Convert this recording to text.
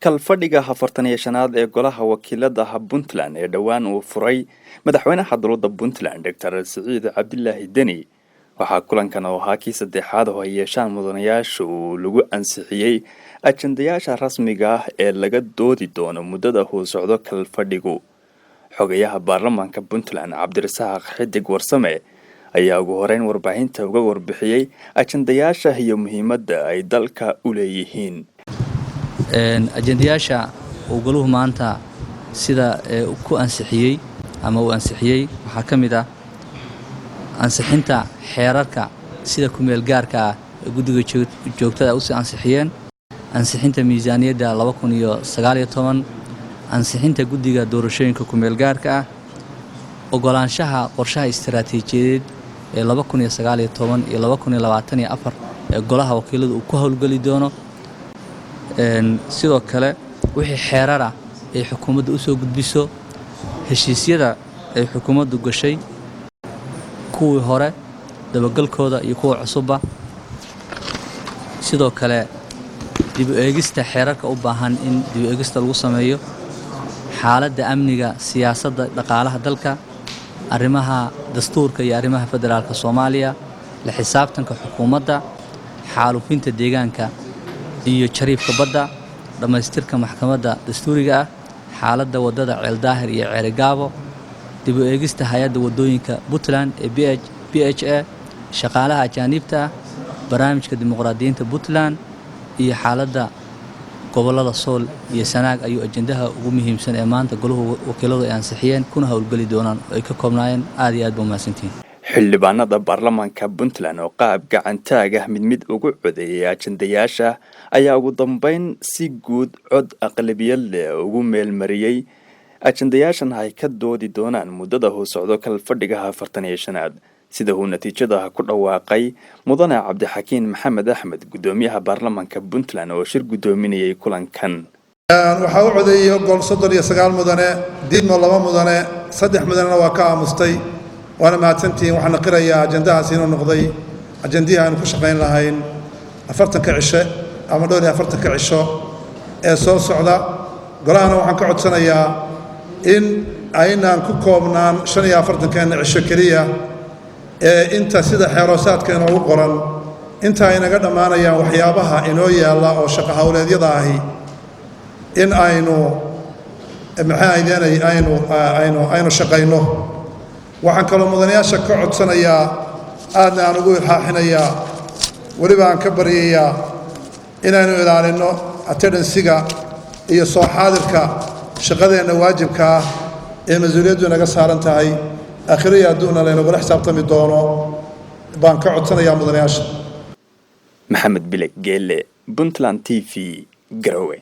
Kalfadhiga 45aad ee Golaha Wakiilada Puntland ee dhowaan uu furay madaxweynaha dowladda Puntland, Doctor Siciid Cabdilaahi Deni, waxaa kulankan oo ahaa kii saddexaad oo ay yeeshaan mudanayaasha uu lagu ansixiyey ajandayaasha rasmiga ah ee laga doodi doono muddada uu socdo kalfadhigu. Xogayaha baarlamaanka Puntland, Cabdirasaaq Xidig Warsame, ayaa ugu horeyn warbaahinta uga warbixiyey ajandayaasha iyo muhiimadda ay dalka u leeyihiin. Ajendayaasha uu goluhu maanta sida ku ansixiyey ama uu ansixiyey waxaa ka mid ah ansixinta xeerarka sida kumeel gaarka ah ee guddiga joogtada usii ansixiyeen, ansixinta miisaaniyadda 2019, ansixinta guddiga doorashooyinka kumeel gaarka ah, ogolaanshaha qorshaha istaraatiijiyadeed ee 2019 iyo 2024 ee golaha wakiiladu uu ku howlgeli doono. Sidoo kale, wixii xeerar ah ay xukuumadda u soo gudbiso, heshiisyada ay xukuumaddu gashay, kuwii hore dabagalkooda iyo kuwa cusubba. Sidoo kale, dib u eegista xeerarka u baahan in dib u eegista lagu sameeyo, xaaladda amniga, siyaasadda, dhaqaalaha dalka, arrimaha dastuurka iyo arrimaha federaalka Soomaaliya, la xisaabtanka xukuumadda, xaalufinta deegaanka iyo jariifka badda, dhammaystirka maxkamadda dastuuriga ah, xaaladda waddada Ceeldaahir iyo Ceerigaabo, dib u eegista hay-adda waddooyinka Puntland ee PHA, shaqaalaha ajaaniibta ah, barnaamijka dimuqraadiyiinta Puntland iyo xaaladda gobollada Sool iyo Sanaag ayuu ajendaha ugu muhiimsan ee maanta golahu wakiiladu ay ansixiyeen kuna howlgeli doonaan oo ay ka koobnaayeen. Aad iyo aad ba umahadsantihiin. Xildhibaanada baarlamaanka Puntland oo qaab gacantaag ah mid mid ugu codeeyay ajandayaasha ayaa ugu dambeyn si guud cod aqlabiyad leh ugu meelmariyey ajandayaashan ay ka doodi doonaan muddada uu socdo kalfadhigaha 45aad, sida uu natiijada ku dhawaaqay mudane Cabdixakiin Maxamed Axmed, guddoomiyaha baarlamaanka Puntland oo shir guddoominayay kulankan. Waxaa u codeeyey ogol 39 mudane, diidmo 2 mudane, 3 mudanena waa ka aamustay. Waana mahadsantihiin. Waxaan qirayaa ajandahaasi inuu noqday ajandihii aynu ku shaqayn lahayn 40-ka cishe ama dhowr iyo 40-ka cisho ee soo socda. Golahana waxaan ka codsanayaa in aynaan ku koobnaan 45-keenna cisho keliya ee inta sida xeeroosaadka inoogu qoran, inta ay naga dhammaanayaan waxyaabaha inoo yaalla oo shaqo howleedyada ahi, in aynu maxaa aydeenay aynu shaqayno. Waxaan kaloo mudanayaasha ka codsanayaa, aadna aan ugu ilxaaxinayaa, weliba aan ka baryayaa inaynu ilaalinno attendance-ga iyo soo xaadirka shaqadeenna waajibka ah ee mas-uuliyaddu inaga saaran tahay, aakhiriya adduunna laynagula xisaabtami doono baan ka codsanayaa mudanayaasha. Maxamed Bileg Geele, Puntland TV, Garowe.